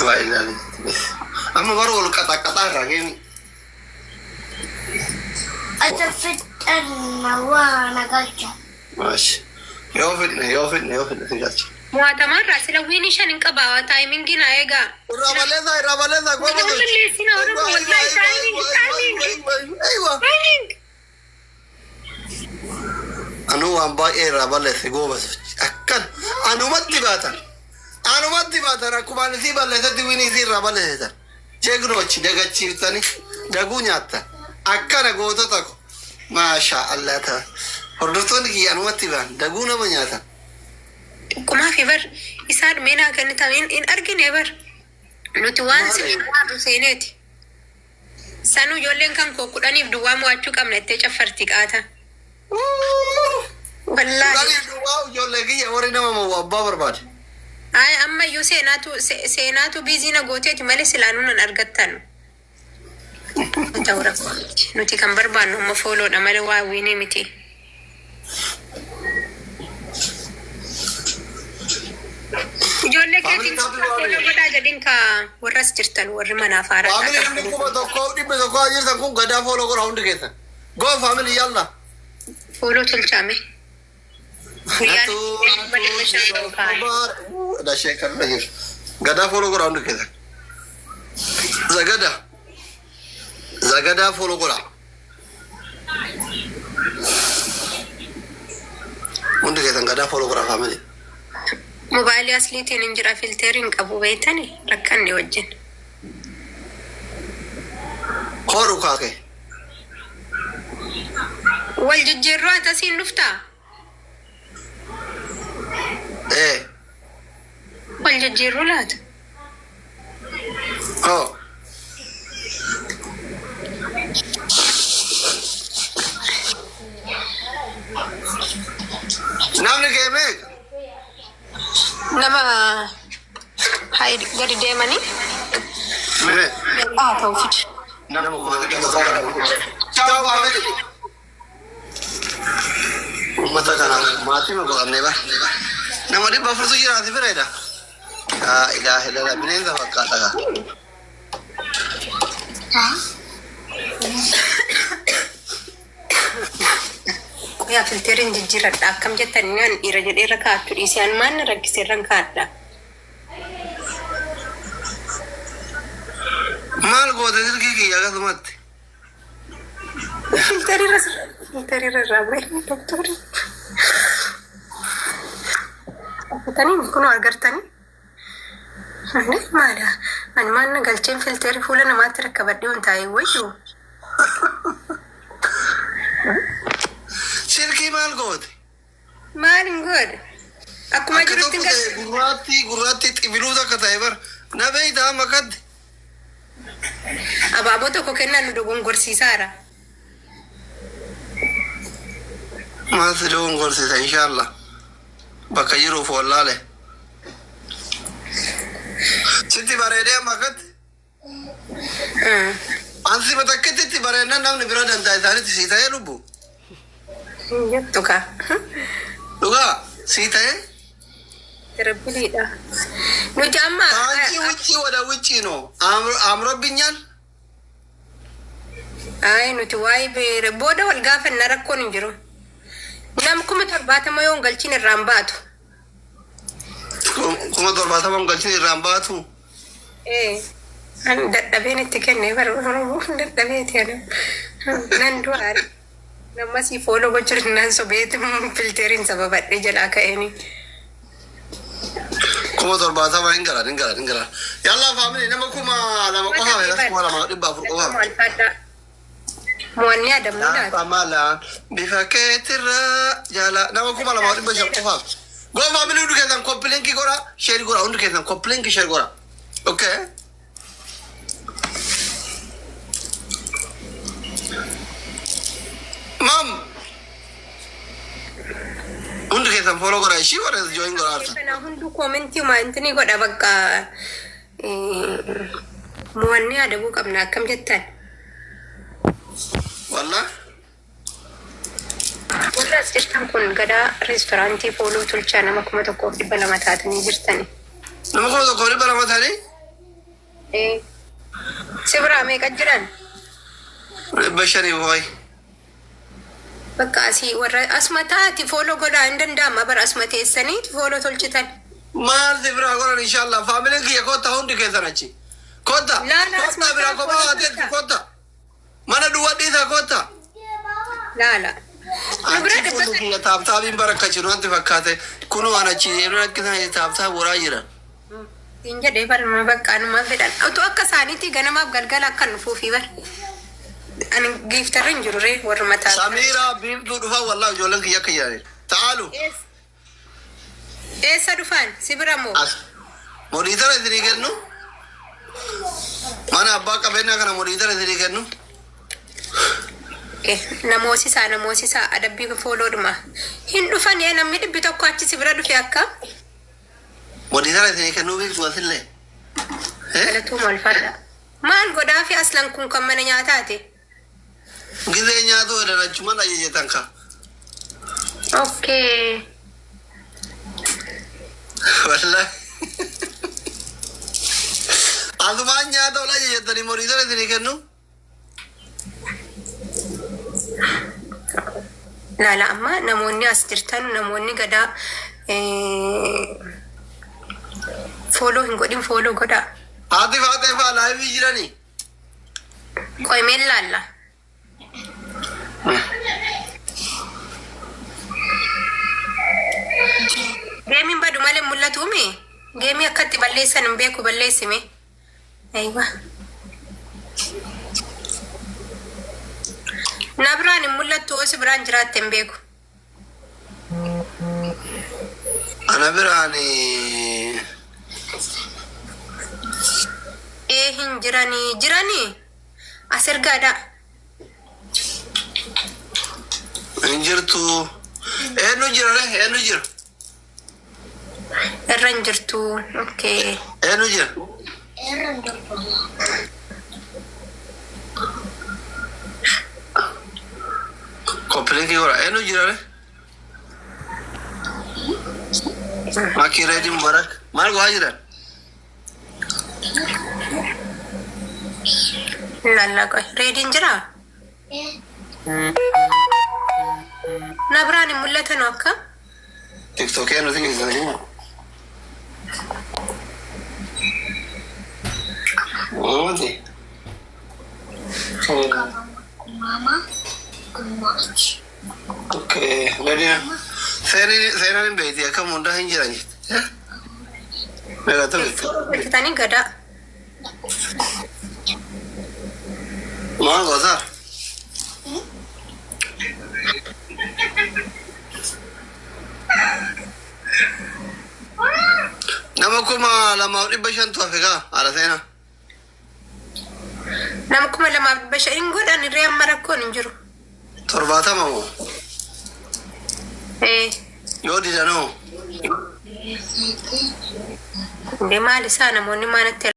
Waa ilaali. Amma bara wal qaxaqaxaa irraa geemi. Asa fixanna waa na galcha. Maashi. Yoo fidne yoo fidne yoo fidne si galcha. Mo'atamarraa sila win shan hin qabaa timing na eegaa. Irraa balleessaa, irraa balleessaa. Wanta balleessina Oromoo wallahi, timing, timing. Aywa. Timing. Anuu waan baay'ee irraa balleesse goobas. Akkan anumatti baatan. Anumatti baatan, akkuma ani sii balleessetti win isii irraa balleessitan. Jegnochi dagachiiftanii daguu nyaattan. Akkana gootota ko. Maasha Allah ta'a. Hordoftoonni kiyya anumatti ba'an daguu nama nyaatan. Xiqqumaa fi bar isaa dhumee naa kennitan hin argine bar. Nuti waan Maali? sin waarru seeneeti. Sanuu ijoolleen kan koo 10f duwwaa mo'achuu qabna ittee caffarti qaata. Wallaahi. 10f duwwaa ijoollee kiyya warri nama mo'u abbaa barbaade. Ay, ammayyuu seenaatu busy na gooteeti malee silaanuu nan argattanu. Ta'u rakkoo miti. Nuti kan barbaannu amma followdha malee waa win miti. Ijoollee Family keetiin tap follow godhaa. godhaa jedhin ka warras jirtan warri manaaf haaraa Family, namni 1100 jirtan kun gadaa follow godha hundi keessan. Go family, yalla. Follow tolchaame. Guyyaan 500 ta'u kaa'e. Dashee kan irra jiru. Gadaa follow godha hundi keessan. Zagada. Zagadaa follow godha. Hundi keessan gadaa follow godha, family. Mobaayilii asliitiin hin jira, filter hin qabu beektani, rakkanne wajjin. Hoodhu kaake. Wal jijjiirroo atasiin dhuftaa? Ee. Wal jijjiirruu laata? Hoo. Namni kee meeqa? Nama haa gadi deemanii Mee. haa ta'u fidi. Nama 1100. Ciao, family. Uummata kana maatii ma godhannee bara. Nama 400tu jiraati bireedha. Laa ilaaha illallah, bineensa fakkaata kaa. Yaa, filteriin jijjiiradha akkam jettan? Inni an dhiira jedhee irra kaa'achuu dhiisee an maan na rakkise irran kaa'adha. Maal goote silkii kiyya akkasumatti? Filteriirra irraa bu'e doktorri. Argitanii, kunoo agartanii. Ani maala ani maal na galcheen filter fuula namaatti rakkabadhee on taa'ee wayyuu. Silkii maal goote? Maal hin godhe? Akkuma Akka jirutti tokko hin ta'e gurraattii gurraattii xibiluu takka ta'e bar. Na beeyta amma kadde. Abaaboo tokko kennaan nu dogongorsiisaara. Maal si dogongorsiisa? Inshaallah. Bakka jiruuf wallaale. Sitti bareedee amma akkatti. Ansi batakkitti itti bareednan namni bira danda'a isaanitti sii ta'ee lubbu. Hin jettu kaa. Dhugaa sii ta'ee. Rabbiliidha. Nuti amma ከአንቺ ውጪ ወደ ውጪ ነው አምሮብኛል። Ay, nuti waa'ee beere booda wal gaafanna, rakkoon hin jiru. Nam 70,000 yoo hin galchin irraan baatu. 70,000 galchin irraan baatu. Ee. An dadhabeen itti kenne bar, dadhabeeti ani. Nan du'aare. Nammasii follow gochuun nan sobeeti filteriin sababadhe jalaa ka'eeni. 70,000 hin galan, hin galan, hin galan. Yalla family, nama 2,000 qofa feera, 2,400 qofa. Alfaadhaa. Mo'annee adamuu laata? Lafa mala bifa keetirraa jala nama 2,500 qofaaf. Go family, hundi keessan copy link godha, share godha, hundi keessan copy link, share godha. Okay. Mam. Hundi keessan follow godha, ishii warra join godha artan. Kana hunduu comment intini godha bakka mo'annee adabuu qabna, akkam jettan? Wallah. Warra as jirtan kun gadaa restaurant follow tolchaa, nama 1200 taatanii jirtani. Nama 1200 ta'anii. Si biraa meeqa jiran? 500 wayi. Bakka asii warra asuma taati follow godhaa hin danda'ama bara asuma teessanii follow tolchitan. Maal si biraa godhan inshallah faamiliin kiyya kotta hundi keessan achi. Kotta. Laala Kotta asuma biraa taa kophaa follow haateetti tolchaa. kotta. Mana duwwaa dhiisaa kotta. Laala. Nu biraa Achi dhibba fuulli sadii. kiyya tap tapiin barakkachiru wanti fakkaate kunoo an achi deemee rakkisan tap tap godhaa jiran. Siin jedhee baruma bakka anuma fedhan. Otoo akka isaaniitti ganamaaf galgala akkan dhufuufi bar. Ani gifterri hin jiru ree warra mataa. Samiiraa biiftuu dhufaa wallaahi ijoolleen kiyya akka jiraniin. Ta'aalu. Eessa dhufan? Si bira moo? As. Moderator isinii kennu. Mana abbaa qabeenyaa kana moderator isinii kennu. Namoosisaa namoosisaa adabbii followdhuma. Hin dhufan namni 100 achi si bira dhufe akka. Moderator isinii kennuu beektu asillee. Galatooma ulfaadha. Maal godhaafi aslan kun kan mana nyaataati? Gizee nyaatu jedhan achumaan ajajetan ka. Okay. Wallahi. Asumaan nyaata ol ajajettanii moderator isinii kennu. Laala amma namoonni as jirtan namoonni gadaa follow hin godhin follow godhaa. Haati faatee faa live jiranii. Qoymeen laalla. Gameiin badu malee mul'atuumi. Game akkatti balleessan hin beeku balleessime. Aywa. Na biraan hin mul'attu osi biraan jiraatte hin beeku. Ana biraan Ee hin jiranii jiranii as ergaadha. Hin jirtu. Eenyu jira re? Eenyu jira? Irra hin jirtu. Okay. Eenyu jira? Irra hin jirtu. Copy link godha. Eenyu jira re? Makii Reedi Mubarak. Maal godhaa jiran? Laallaa qoy. Reediin jiraa? Na biraan hin mul'atanu akka? Tiktokee nuti keessanii. Ooti. Mama, kummaati. Okay. Reedi. Seenaan hin beekti akkam hundaa hin jiran jette. Meeqa ta'e? Hojjetanii gadaa. Maal gootaa? Nama 2,500tu hafe gaa haadha seenaa. Nama 2,500 hin godhan irree amma rakkoon hin jiru. 70 moo? Ee. Yoo didanoo? Maal isaa namoonni maanatti